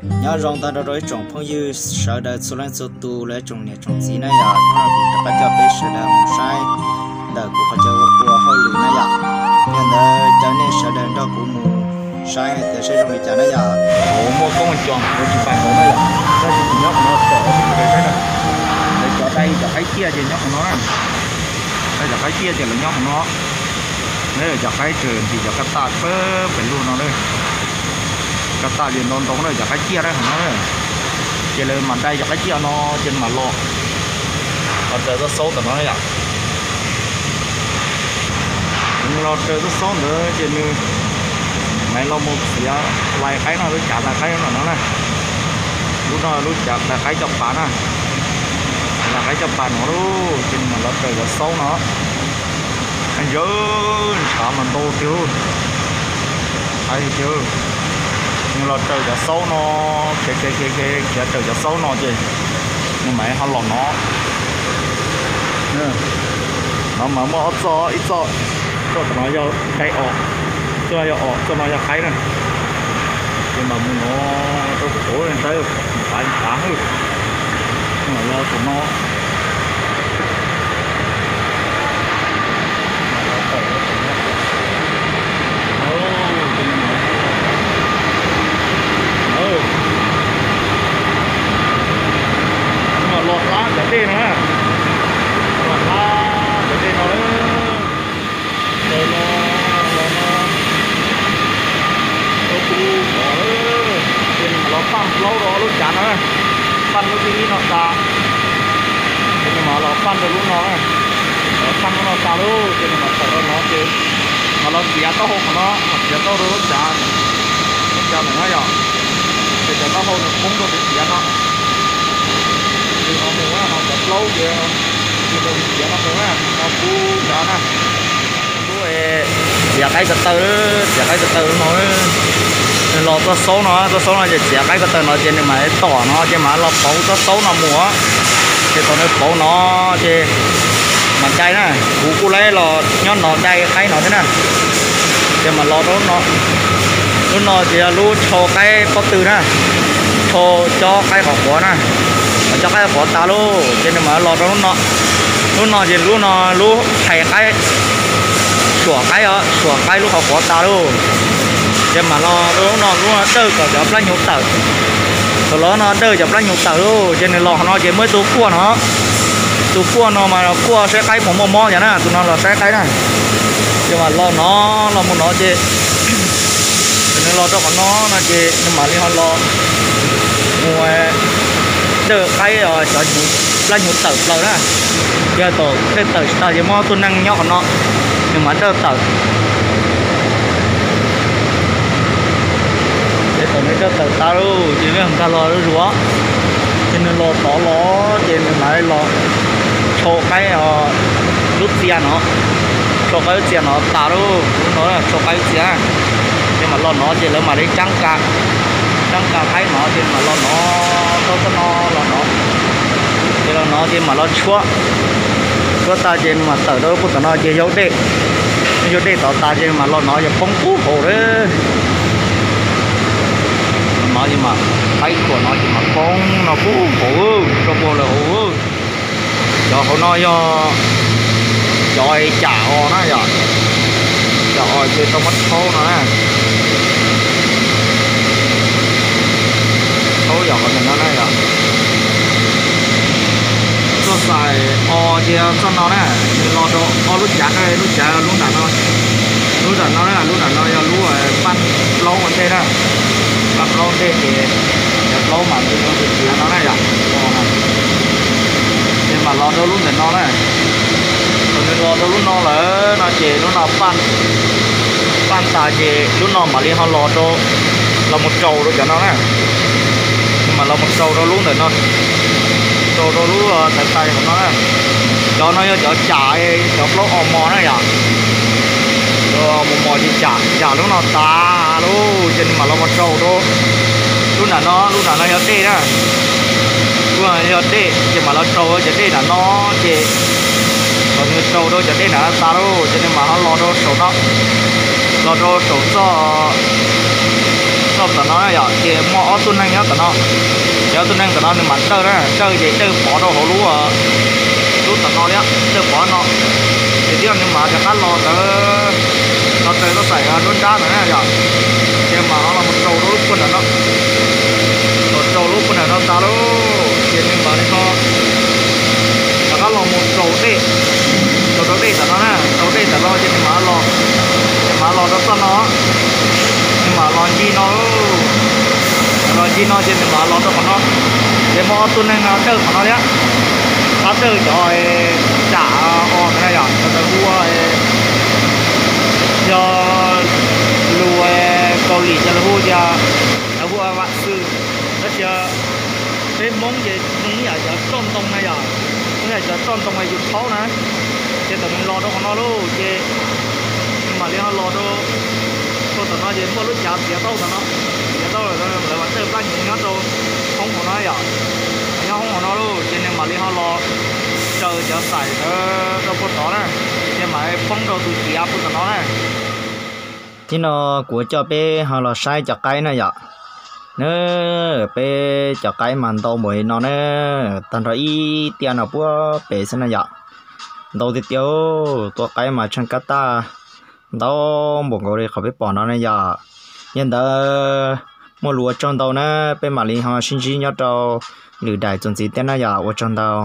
Nyob zoo tag nrho rau ib tsoom phooj ywg sawv daws txhua leej txhua tus los ib tsoom niam tsoom txiv na yom, hnub no kuv rov qab coj peb sawv daws mus saib ntawm kuv qhov chaw ua hauj lwm na yom. Yog ntawd caw nej sawv daws nrog kuv mus saib hais tias saib zoo li cas na yom. Kuv muaj koob cos kuv tsis pais hauv na yom, tab sis kuv nyob qhov no kom sawv daws saib na. Lawv cov dai cov qaib ciaj ces nyob qhov no na. Cov qaib ciaj ces lawv nyob qhov no. Cov qaib tseem ntim cov kab tam pem luag no na. Kab tam ces ntau ntau na, cov qaib ciaj na qhov no. Ces lawv mam dai cov qaib ciaj no ces mam los, los raws txoj xaub ntawm no yom. Los raws txoj xaub ntawd ces nws mam los mus txiav hlais qaib no, lub cav hlais qaib no na. Lub no lub cav hlais qaib coj pas na. Hlais qaib coj pas no lauj, ces nws mam los raws cov xaub no. Yawg, ntshav mas ntau tiag. Nws los raws cov xaub no, khiav khiav khiav khiav raws cov xaub no ces nws mam ho los no. No mas muaj ob txoj, ib txoj, txoj no yog dai os, txoj no yog os, txoj no yog qaib na. Ces mam mus no rau saum saib, ntshav ntshav, mam los saum no. Los hla cov dej no, los hla cov dej no, los no, los no, rau kuv pom, ces nws mam los paj plaub rau lub cav no, paj lub thib ib no tas, ces nws mam los paj rau lub no, los paj lub no tas lauj, ces nws mam tawm rau no ces mam los txiav taub hau qhov no, mam txiav taub hau rau lub cav, lub cav ntawm no yom, ces cov taub hau nws poob rau tiv tiav no. Ces ho mus, ho cov plaub ces, ces rau tiv tiav no mus na, ho kub nrad na. Lub txiav qaib ko taw, txiav qaib ko taw no, nws los txoj xaub no, txoj xaub no ces txiav qaib ko taw no ces nws mam tom no ces mam los pauv txoj xaub no mus. Ces thaum nws pauv no ces mam dai na, kuv kuj laib los nyob no dai qaib no thiab na. Ces mam los rau lub no, lub no ces yog lub tshau qaib pob tw na, tshau cob qaib qhov quav na, cob qaib qhov quav tas lauj ces nws mam los rau lub no. Lub no ces lub no lub phais qaib, suam qaib os, suam qaib lub qhov quav tas lauj. Ces mam los rau lub no, lub no dawj kom cov plab nyuv tawm. Thaum los no dawj cov plab nyuv tawm lauj ces nws los qhov no ces muaj ib tug kuaj no, tus kuaj no mas kuaj saib qaib puas muaj mob yom na, tus no los saib qaib na. Ces mam los no, los mus no ces nws los rau qhov no no ces nws mam li ho los mus dawj qaib cov plab nyuv tawm plaws na. Yog thaum dawj tawm tsis tag ces muaj tus neeg nyob qhov no, nws mam dawj tawm. Ces thaum nws dawj tawm tas lauj ces nws nkag los zuj zus, ces nws los tod los ces nws mam li los tshau qaib lub txia no, tshau qaib lub txia no tas lauj, lub no tshau qaib lub txia. Ces mam los no ces lawv mam li cab ka, cab ka qaib no ces mam los no, tau txoj no los no, ces los no ces mam los tshuab, tshuab tas ces mam tawm rau lub qub tom no ces yau dej, yau dej tod tas ces mam los no ces poob kub hauv lawm. No ces mam qaib khuam no ces mam poob no kub hauv, rau puag lawm hauv. Cov hauv no yog cov cam os na yom, cam os ces tau muab rhaub no na. Rhaub yog qhov ntawm no na yom. Txoj xaim os ces txoj no na, nws los rau ob lub cav, lub cav lub nram no, lub nram no na, lub nram no yog lub paj plaub ua ntej na, paj plaub ntej ces cov plaub mam li ua tiav no na yom. Ces mam los rau lub ntawm no na. Thaum nws los rau lub no lawm no ces lub no paj, paj tas ces lub no mam li ho los rau, los mus raus rau cov no na. Mam los mus raus rau lub ntawm no, raus rau lub ntawm tais no na. Cov no yog cov cam, cov plaub os mos na yom. Mos mos ces cam, cam lub no tas lauj ces nws mam los mus raus rau lub nram no, lub nram no yog dej na. Lub no yog dej ces mam los raus cov dej nram no ces, thaum nws raus rau cov dej nram no tas lauj ces nws mam ho los rau saum no, los rau saum txoj, txoj Tom no na yom, ces muaj ob tug neeg nyob tom no. Ces ob tug neeg tom no nws mam dawj na, dawj ces dawj pov rau hauv lub, lub tom no li, dawj pov no. Ces tib no nws mam rov qab los ntawd, los raws txoj xaim nruab nrab ntawd na yom. Ces mam los mus rau rau lub puag nram no, los rau lub puag nram no tas lauj, ces nws mam li ho rov qab los mus rau dej, rau rau dej tom no na, rau dej tom no ces nws mam los, nws mam los rau txoj no, nws mam los ncig no, los ncig no ces nws mam los rau qhov no. Ces muaj ob tug neeg no dawj qhov no thiab, ob dawj cov tsam os ntawd na yom, cov ntawd hu ua yog lus Kaus Lim ces lawv hu tias, lawv hu ua vam xwm, tab sis peb Hmoob ces zoo ib yam cov tsob ntoo na yom, zoo ib yam cov tsob ntoo yus rhaub na. Ces thaum nws los rau qhov no lauj ces nws mam li ho los rau, rau tom no ces muaj lub cav txiav taub tom no, txiav taub lawm, lawv mam dawj plab hnyuv nyob rau hoob hauv no yom, nyob hoob hauv no lauj ces nws mam li ho los raws cov xaim ntawd rau puag tod na, ces mam poob rau tus ciav puag tom no na. Tib no kuv coj peb ho los saib cov qaib na yom. Na, peb cov qaib mas ntau npaum li no na, tag nrho ib tiaj no puag pem xwb na yom. Ntau tiag tiag, tua qaib mas tsheej kab taj ntau npaum nkaus li qhov peb pom no na yom. Yog li ntawd muaj lus ua tsaug ntau na, peb mam li ho sib ntsib nyob rau lwm daim txuas ntxiv thiab na yom, ua tsaug ntau.